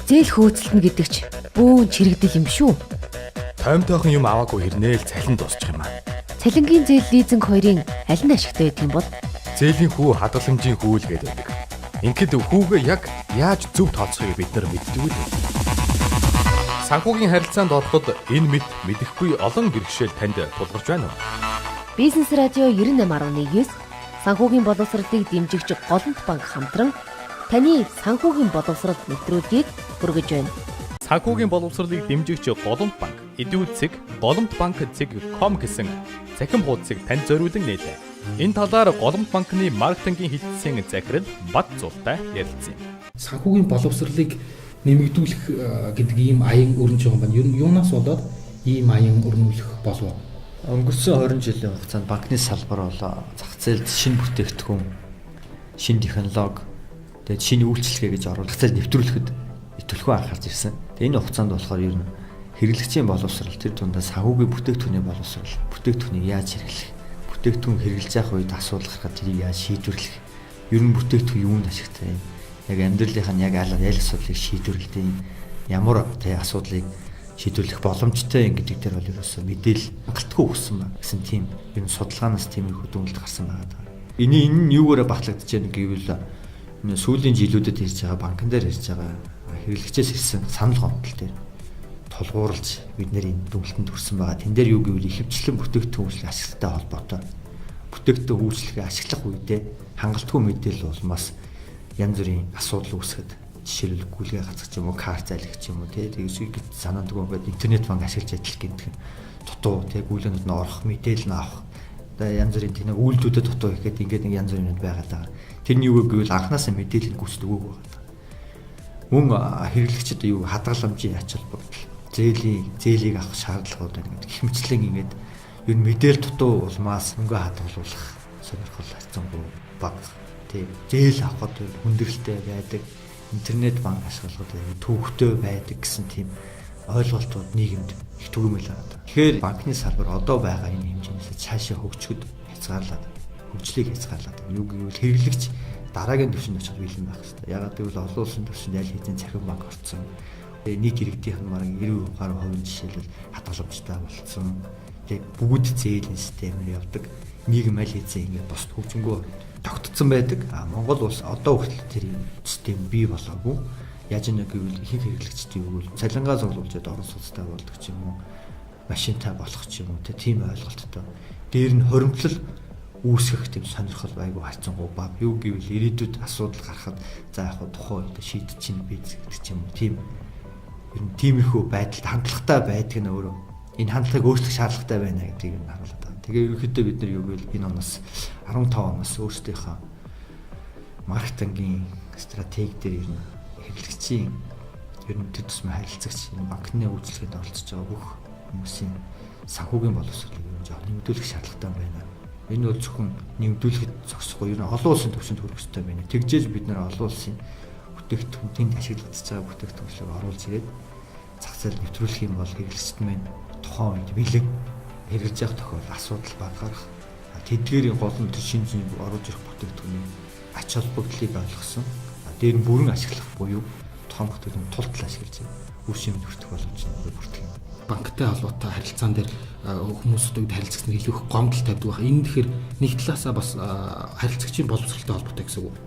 Зээл хөөцөлдөнө гэдэг ч бөөн чирэгдэл юм шүү. Тоймтойхон юм аваагүй хэрнээл цалин дуусчих юм аа. Цалингийн зээл, лизинг хоёрын аль нь ашигтай байдаг юм бол? Зээлийн хүү, хадгаламжийн хүү л гэдэг байдаг. Ингээд хүүгээ яг яаж зөв тооцохыг бид нар мэддэг үү? Санхүүгийн харилцаанд ороход энэ мэт мэдэхгүй олон бэрхшээл танд тулгарч байна уу? Бизнес радио 98.9 санхүүгийн боловсролыг дэмжигч Голомт банк хамтран таны санхүүгийн боловсрол нэвтрүүлгийг хүргэж байна. Санхүүгийн боловсролыг дэмжигч Голомт банк, эдүүцэг голомтбанк.com гэсэн цахим хуудсыг танд зориулан нээлээ. Энэ талаар Голомт банкны маркетингийн хэлтсийн захирал Бат Зултай ярилцсан юм. Санхүүгийн боловсролыг нэмэгдүүлэх гэдэг ийм аян өрнөж байгаа юм байна. Ер нь юунаас болоод ийм аян өрнүүлэх болов? Өнгөрсөн 20 жилийн хугацаанд банкны салбар бол зах зээлд шинэ бүтээгдэхүүн, шинэ технологи, тэгээд шинэ үйлчилгээ гэж оруулах зах зээлд нэвтрүүлэхэд төлхөө анхаарч ирсэн. Тэгээд энэ хугацаанд болохоор ер нь хэрэглэгчийн боловсрол, тэр дундаа санхүүгийн бүтээгдэхүүний боловсрол, бүтээгдэхүүнийг яаж хэрэглэх, бүтээгдэхүүн хэрэглэж явах үед асуудал гарахад тэрийг яаж шийдвэрлэх, ер нь бүтээгдэхүүн юунд ашигтай юм, яг амьдралынх нь яг аль аль асуудлыг шийдвэрлэдэг юм, ямар тэ асуудлыг шийдвэрлэх боломжтой юм гэдэг дээр бол ерөөсөө мэдээлэл хангалтгүй өгсөн байна гэсэн тийм ер нь судалгаанаас тиймэрхүү дүгнэлт гарсан байгаа. Энэ нь юугаараа батлагдаж байна гэвэл энэ сүүлийн жилүүдэд ирж байгаа банкн дээр ирж байгаа хэрэглэгчээс ирсэн санал гомдол дээр тулгуурлаж бид нэр энэ дүгнэлтэнд хүрсэн байгаа. Тэн дээр юу гэвэл ихэвчлэн бүтээгдэхүүн үйлчлэг ашигтай холбоотой. Бүтээгдэхүүн үйлчлэгээ ашиглах үедээ хангалтгүй мэдээлэл улмаас янз бүрийн асуудал үүсгэхэд, жишээлбэл гүйлгээ гацах ч юм уу, карт зайлах ч юм уу, тий, тэгээс санаандгүй ингээд интернет банк ашиглаж ажиллах гэдэг нь дутуу, тий, гүйлгэнүүд нь орох, мэдээлэл нь авах, одоо янз бүрийн тийм үйлдэлүүдэд дутуу ихэд ингээд нэг янз бүрийн юмуд байгаад байгаа. Тэрний юу гэвэл анханасаа мэдээлэл гүйцэтгэв өгөөгүй байгаа. Мөн хэрэглэгчид юу хадгаламжийн ач холбогдол, зээлийн зээлийг авах шаардлагууд байна гэдэг гэх мэтлэн ингээд ер нь мэдээлэл дутуу улмаас мөнгө хадгалуулах сонирхол харьцангуй бага, тий, зээл авахд хүндрэлтэй байдаг, интернет банк ашиглахад төвөгтэй байдаг гэсэн тийм ойлголтууд нийгэмд их түгээмэл байна. Тэгэхээр банкны салбар одоо байгаа энэ хэмжээнээс цаашаа хөгжөхөд хязгаарлаад, хөгжлийг хязгаарлаад. Юу гэвэл хэрэглэгч дараагийн түвшинд очиход бэлэн байх хэрэгтэй. Ягаад гэвэл олон улсын түвшинд аль хэдийн цахим банк орцсон. Нийт иргэдийнх нь бараг 90 гаруй хувь жишээлбэл хадгаламжтай болцсон. Тэгээ бүгд зээлийн системээр явдаг. Нийгэм аль хэзээ ингээд бусд хөгжингөө тогтцсон байдаг. А Монгол улс одоо хүртэл тэр систем бий болоогүй. Яаж нэг гэвэл ихэнх хэрэглэгчдийн юу гэвэл цалингаа цуглуулж орон сууцтай болдог ч юм уу, машинтай болох ч юм уу, тийм ойлголттой. Дээр нь хоримтлал үүсгэх тийм сонирхол айгүй харьцангуй бага. Юу гэвэл ирээдүйд асуудал гарахад за яг тухайн үед шийдэж чинь биз гэдэг ч юм уу. Тийм ер нь тиймэрхүү байдалд хандлагатай байдаг нь өөрөө энэ хандлагыг өөрчлөх шаардлагатай байна гэдгийг нь харуулдаг. Тэгээ ерөнхийдөө бид нар юу гэвэл энэ оноос 15 оноос өөрсдийнхөө маркетингийн стратеги дээр ер нь хэрэглэгчийн, ер нь тэр тусмын харилцагч, энэ банкны үйлчилгээнд оролцож байгаа бүх хүмүүсийн санхүүгийн боловсролыг ер нь жоох нэмэгдүүлэх шаардлагатай байна. Энэ бол зөвхөн нэмэгдүүлэхэд зогсохгүй, ер нь олон улсын түвшинд хүрэх ёстой байна. Тэгжээж бид нар олон улсын бүтээгдэхүүн, тэнд ашиглагдаж байгаа бүтээгдэхүүнлийг оруулж ирээд зах зээл нэвтрүүлэх юм бол хэрэглэгчд маань тухайн үед бэлэн, хэрэглэж явах тохиолдолд асуудал бага гарах. Тэдгээрийн гол нь тэр шинэ шинэ оруулж ирэх бүтээгдэхүүний ач холбогдлыг ойлгосон. Дээр нь бүрэн ашиглах буюу тухайн бүтээгдэхүүн тултал ашиглаж үр шимд хүртэх боломж нь бүрдэх юм. Банктай холбоотой харилцаан дээр хүмүүсүүд харилцагч нар илүү их гомдол тавьдаг байх. Энэ тэгэхээр нэг талаасаа бас харилцагчийн боловсролтой холбоотой гэсэн үг.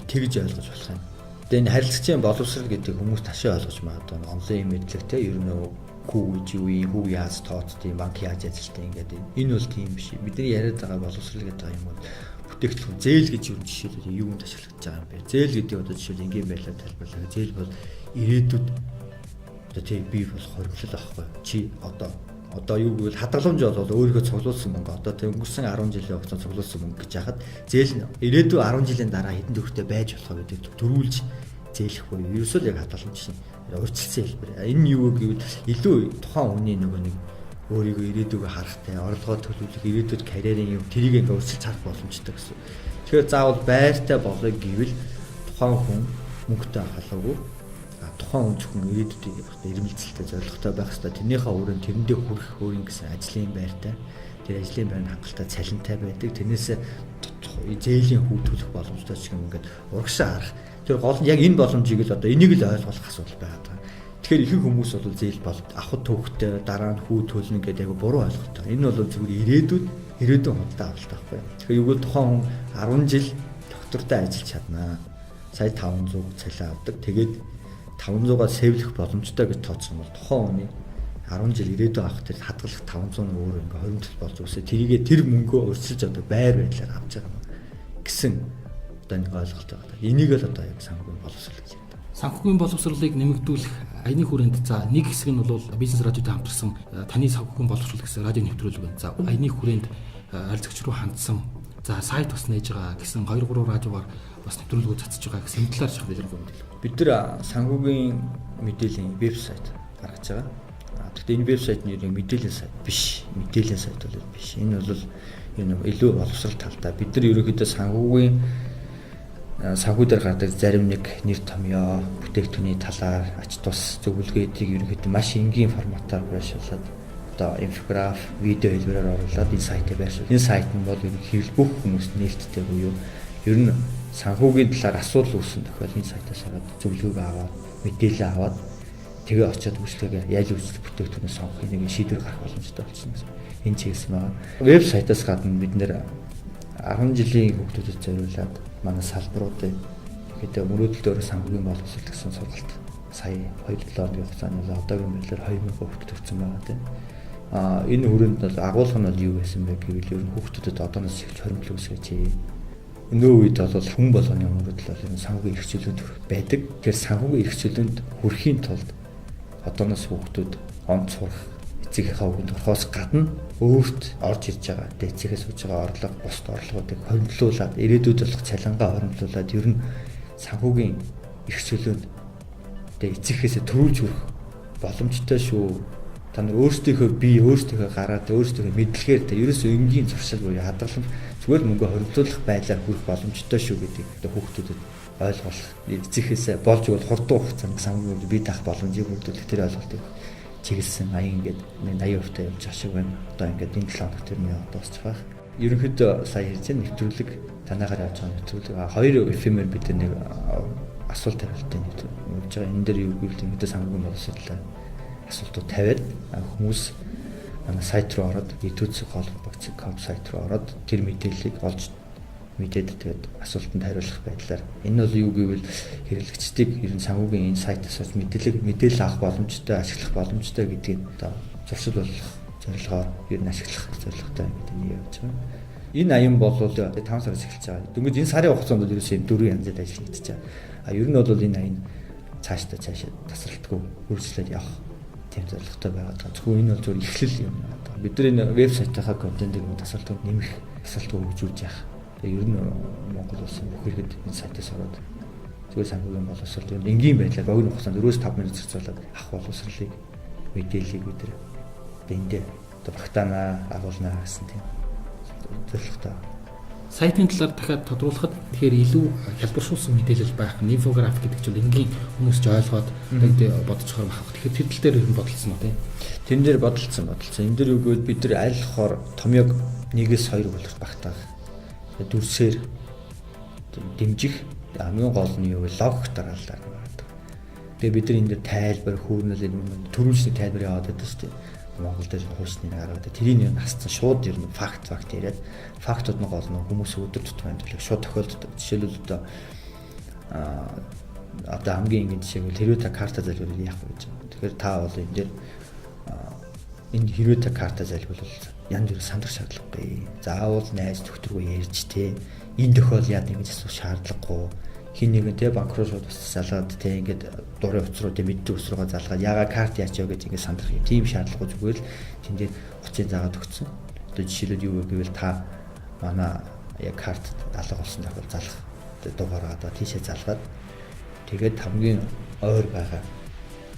Тэгж ойлгож болох юм. Тэгээ энэ харилцагчийн боловсрол гэдэг хүмүүс ташаа ойлгож магадгүй. Онлайн мэдлэгтэй ер нь хүү гэж юу юм, хүү яаж тооцдیں, банк яаж ажилладаг ингээд энэ бол тийм биш. Бидний яриад байгаа боловсрол гэдэг юм бол бүтээгдэхүүн зээл гэж юу жишээлбэл юунд ашиглагдаж байгаа юм бэ? Зээл гэдэг одоо жишээл энгийн байдлаар тайлбарлаа. Зээл бол ирээдүйд одоо тий бий болох хоримтлал байхгүй. Чи одоо юу гэвэл хадгаламж бол өөрийгөө цуглуулсан мөнгө, одоо тий өнгөрсөн 10 жилийн хугацаанд цуглуулсан мөнгө гэж яхад зээл нь ирээдүйн 10 жилийн дараа хэдэн төгрөгтэй байж болох вэ гэдэг төрүүлж зээлэх буюу ерөөсөө л яг хадгаламж шин урьдчилсан хэлбэр. Энэ нь юу гэвэл илүү тухайн хүний нөгөө нэг өөрийгөө ирээдүгөө харахтай, орлогоо төлөвлөх, ирээдүйд карьерийн юм тэрийг ингээ урьдчилж харах боломжтой гэсэн. Тэгэхээр заавал байртай болъё гэвэл тухайн хүн мөнгөтэй халаагүй, тухайн хүн зөвхөн ирээдүйд ирмэлцэлтэй зорилготой байх хэрэгтэй. Тэрнийхээ өрөөнд тэрэндээ хүрэх өөрийн гэсэн ажлын байртай. Тэр ажлын байр нь хангалттай цалинтай байдаг. Тэрнээс зээлийн хүү төлөх боломжтой ч юм ингээд урагшаа харах Тэр гол нь яг энэ боломжийг л одоо энийг л ойлгох асуудал байгаа даа. Тэгэхээр ихэнх хүмүүс бол зээл бол авахд төвхтэй, дараа нь хүү төлнө гэдэг айгу буруу ойлголт. Энэ бол зүгээр ирээдүйн худалдаа авалт байхгүй. Тэгэхээр юу гэвэл тухайн хүн 10 жил доктортой ажиллаж чаднаа. Сая 500 цалин авдаг. Тэгээд 500-аа сэвлэх боломжтой гэж тооцсон бол тухайн хүний 10 жил ирээдүйн авах тэр хадгалах 500 нь өөрөө ингээ 20 төл болж үсэ. Тэрийгээ тэр мөнгөө өрсөлж одоо байр байдлаар авч байгаа юм гэсэн одоо нэг ойлголт байгаа. Энийг л одоо яг санхүүгийн боловсрол гэж ярьдаг. Санхүүгийн боловсролыг нэмэгдүүлэх аяны хүрээнд за нэг хэсэг нь бол бизнес радиотой хамтарсан таны санхүүгийн боловсрол гэсэн радио нэвтрүүлэг байна. За аяны хүрээнд харилцагч руу хандсан за сайт бас нээж байгаа гэсэн 2 3 радиогоор бас нэвтрүүлгүүд цацж байгаа гэсэн энэ талаар шахах дэлгэрэнгүй мэдээлэл. Бид нар санхүүгийн мэдээллийн вебсайт гаргаж байгаа. Гэхдээ энэ вебсайт нь нэг мэдээллийн сайт биш. Мэдээллийн сайт бол биш. Энэ бол энэ илүү боловсрол талдаа. Бид нар ерөнхийдөө санхүүгийн санхүү дээр гардаг зарим нэг нэр томьёо, бүтээгдэхүүний талаар ач тус зөвлөгөөдийг ерөнхийдөө маш энгийн форматаар байршуулад одоо инфограф, видео хэлбэрээр оруулаад энэ сайтыг байршуул. Энэ сайт нь бол ерөнхийдөө бүх хүмүүст нээлттэй буюу ер нь санхүүгийн талаар асуудал үүссэн тохиолдолд энэ сайтаас ороод зөвлөгөөг аваад, мэдээлэл аваад тэгээ очиод үйлчлэгээ яаж үйлчлэх бүтээгдэхүүнээ сонгох нэг шийдвэр гаргах боломжтой болчихно гэсэн. Энэ чиглэсэн байгаа. Веб сайтаас гадна бид нэр 10 жилийн хүүхдүүдэд зориулаад манай салбаруудыг ихэд мөрөөдөлд өөрөө санхүүгийн боловсрол гэсэн сургалт сая 2-7 хоногийн хугацаанд бол одоогийн байдлаар 2000 хүүхд төрсэн байгаа тийм. Энэ хүрээнд бол агуулга нь бол юу байсан бэ гэвэл ер нь хүүхдүүдэд одооноос эхэлж хоримтлал үүсгэж. Өнөө үед бол хүн болгоны мөрөөдөл бол ер нь санхүүгийн эрх чөлөөнд хүрэх байдаг. Тэгэхээр санхүүгийн эрх чөлөөнд хүрэхийн тулд одооноос хүүхдүүд онц сурах, эцэгийнхээ үгэнд орохоос гадна өөрт орж ирж байгаа эцэгээс сууж байгаа орлого, бусд орлогоодыг хоримтлуулад ирээдүйд болох цалингаа хоримтлуулад ер нь санхүүгийн эрх чөлөөнд эцэгхээсээ төрүүлж хүрэх боломжтой шүү. Та нар өөрсдийнхөө бие, өөрсдийнхөө гараад, өөрсдийнхөө мэдлэгээр тэ ерөөсөө энгийн зуршил буюу хадгаламж зүгээр мөнгө хоримтлуулах байдлаар хүрэх боломжтой шүү гэдгийг одоо хүүхдүүдэд ойлгох, эцэгхээсээ болж игэл хурдан хугацаанд санхүүгийн бие даах боломжийг бүрдүүлэх тэр ойлголтыг чиглэсэн аян ингээд 80% та явж байгаа шиг байна. Одоо ингээд энэ 7 хоног тэр нь дуусчих байх. Ерөнхийдөө сая ярьж байгаа нэвтрүүлэг танаагаар явж байгаа нэвтрүүлэг хоёр FM-ээр бид нэг асуулт хариултын нэвтрүүлэг явж байгаа. Энэ дээр юу гэвэл ерөнхийдөө санхүүгийн боловсролтой асуултууд тавиад хүмүүс манай сайт руу ороод edu.golbank.com сайт руу ороод тэр мэдээллийг олж мэдээд тэгээд асуултанд хариулах байдлаар энэ бол юу гэвэл хэрэглэгчдийг ер нь санхүүгийн энэ сайтаас олж мэдээлэл авах боломжтой, ашиглах боломжтой гэдгийг одоо зуршил болгох зорилгоор ер нь ашиглах зорилготой гэдэг нэг явж байгаа. Энэ аян бол 5 сараас эхэлж байгаа. Дөнгөж энэ сарын хугацаанд бол ерөөсөө юм дөрвөн янзад ажил хийгдэж байгаа. А ер нь бол энэ аян цаашдаа цаашаа тасралтгүй үргэлжлээд явах тийм зорилготой байгаад байгаа. Зөвхөн энэ бол зөвхөн эхлэл юм байна. Бид нар энэ вебсайтынхаа контентыг тасралтгүй нэмэх, тасралтгүй хөгжүүлж явах. Тэгээ ер нь Монгол улсын бүх иргэд энэ сайтаас ороод зүгээр санхүүгийн боловсрол ер нь энгийн байдлаар богино хугацаанд 4-5 минут зарцуулаад авах боловсролыг мэдээллийг бид нар эндээ одоо багтаанаа агуулнаа гэсэн тийм зорилготой. Сайтын талаар дахиад тодруулахад тэгэхээр илүү хялбаршуулсан мэдээлэл байх нь инфографик гэдэг чинь энгийн хүмүүс ч ойлгоод бодцохоор байх. Тэгэхээр тэр тал дээр ер нь бодолцсон уу тийм? Тэн дээр бодолцсон. Энэ дээр юу гэвэл бид нар аль болохоор томьёог 1-2 бүлэгт багтаах. Дүрсээр дэмжих хамгийн гол нь юу вэ? Логик дараалал байдаг. Тэгээ бид нар энэ дээр тайлбар, хүүрнэл энэ төрүүлжний тайлбар яваад байдаг шүү дээ. Монгол дээр хуучны гаргаад тэрийг нь хасцсан шууд ер нь факт яриад фактууд нь гол нь хүмүүс өдөр тутмын амьдралыг шууд тохиолддог. Жишээлбэл одоо хамгийн энгийн жишээ бол хэрвээ та карта залбирвал яах вэ гэж байна. Тэгэхээр та бол энэ дээр энэ хэрвээ та карта залбирвал янз бүрийн сандрах шаардлагагүй. Заавал найз нөхдөдгөө ярьж те энэ тохиол яа нэг асуух шаардлагагүй. Хин нэгэн те банк руу шууд бас залгаад те ингээд дурын утас руу те мэддэг ус руугаа залгаад ягаа карт яач вэ гэж ингээд сандрах юм. Тийм шаардлагагүй зүгээр л тэн дээр утсын заагаад өгсөн. Одоо жишээлбэл юу вэ гэвэл та манай яг карт алга болсон тохиол залах дугаараа одоо тийшээ залгаад тэгээд хамгийн ойр байгаа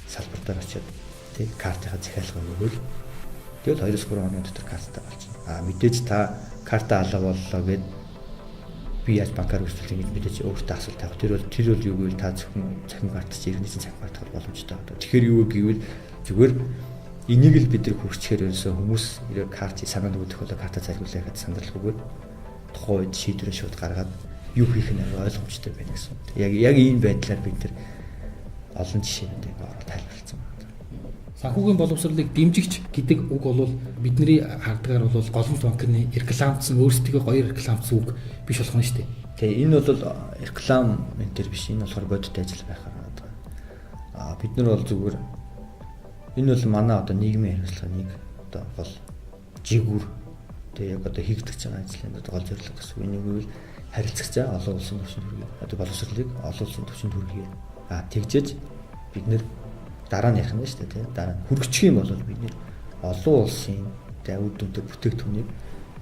салбар дээр очиод те картынхаа захиалга өгөөл тэгэл 2-3 хоногийн дотор карттай болчихно. А мэдээж та карта алга боллоо гэд би яаж банкар үйлчлэх гэж мэдээж өөртөө асуулт тавих. Тэр бол юу гэвэл та зөвхөн цахим карт чи иргэний цахим карт боломжтой байна. Тэгэхээр юу гэвэл зүгээр энийг л бид нар хүрчээр ерөөсөө хүмүүс карт санаанд өгөх тохиолдолд карта залгуулаа гэхэд сандралгүйгээр тухайн үед шийдвэрээ шууд гаргаад Юу хийх нь ойлгомжтой байна гэсэн. Яг ийм байдлаар бид нар олон жишээнүүдийг ороод тайлбарласан байна. Санхүүгийн боловсролыг дэмжигч гэдэг үг бол бидний хардгаар бол Голомт банкны рекламдсан, өөрсдийгөө гоё рекламдсан үг биш болох нь шүү дээ. Тэгээ энэ бол реклам энэ төр биш. Энэ болохоор бодит ажил байхаар байна. Бид нар бол зүгээр энэ бол манай одоо нийгмийн хариуцлага нэг одоо гол жигүүр, тэгээ яг одоо хийгдэж байгаа ажлын одоо гол зорилго гэсэн. Энийг үйл харилцагчаа олон улсын түвшинд хүргэе. Одоо боловсролыг олон улсын түвшинд хүргэе. Тэгжээж бид нэр дараа нь ярих нь шүү дээ, тийм. Дараа нь хүргэчих юм бол бид нэр олон улсын тэгээ үр дүнтэй бүтээгдэхүүнийг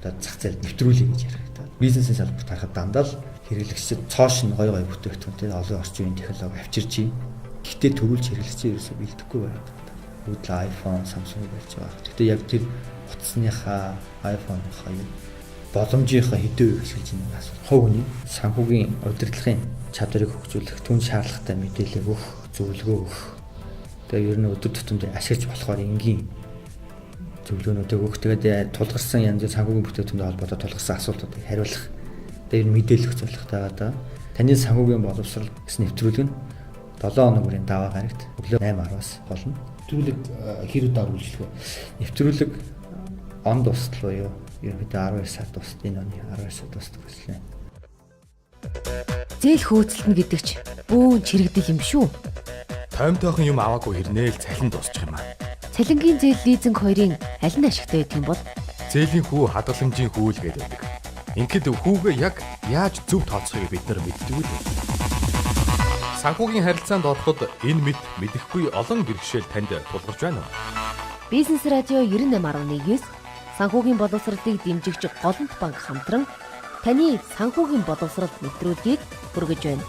одоо зах зээлд нэвтрүүлье гэж ярих та. Бизнесийн салбарт харахад дандаа л хэрэглэгчид цоош нь гоё гоё бүтээгдэхүүн, тийм, олон орчин үеийн технологи авчирч юм. Гэхдээ төрүүлж хэрэглэгчид ерөөсөө бэлдэхгүй байдаг. Бүгд л iPhone, Samsung барьж байгаа. Гэхдээ яг тэр утасныхаа, iPhone-ийнхаа юм боломжийнхаа хэдэн үе ашиглаж байгаа асуулт. Хувь хүний санхүүгийн удирдлагын чадварыг хөгжүүлэх, түн шаардлагатай мэдээлэл өгөх, зөвлөгөө өгөх. Тэгээ ер нь өдөр тутамд ашиглаж болохоор энгийн зөвлөгөөнүүдийг өгөх. Тэгээд тулгарсан янз бүрийн санхүүгийн бүтээгдэхүүнтэй холбоотой тулгарсан асуултуудыг хариулах. Тэгээд ер нь мэдээлэл өгөх зорилготой байгаа. Таны санхүүгийн боловсрол гэсэн нэвтрүүлэг нь 7 хоног бүрийн даваа гарагт өглөө 8:10-аас болно. Нэвтрүүлэг хэр удаа үргэлжлэх вэ? Нэвтрүүлэг он дуустал буюу ерөнхийдөө 12 сар дуустал, энэ оны 12 сар дуустал гэслээ. Зээл хөөцөлтөн гэдэг ч бөөн чирэгдэл юм шүү. Тоймтойхон юм аваагүй хэрнээл цалин дуусчих юм аа. Цалингийн зээл, лизинг хоёрын аль нь ашигтай байдаг юм бол? Зээлийн хүү, хадгаламжийн хүү л гэдэг байдаг. Ингээд хүүгээ яг яаж зөв тооцохыг бид нар мэддэг үү? Санхүүгийн харилцаанд ороход энэ мэд мэдэхгүй олон бэрхшээл танд тулгарч байна уу? Бизнес радио 98.9 санхүүгийн боловсролыг дэмжигч Голомт банк хамтран таны санхүүгийн боловсрол нэвтрүүлгийг хүргэж байна.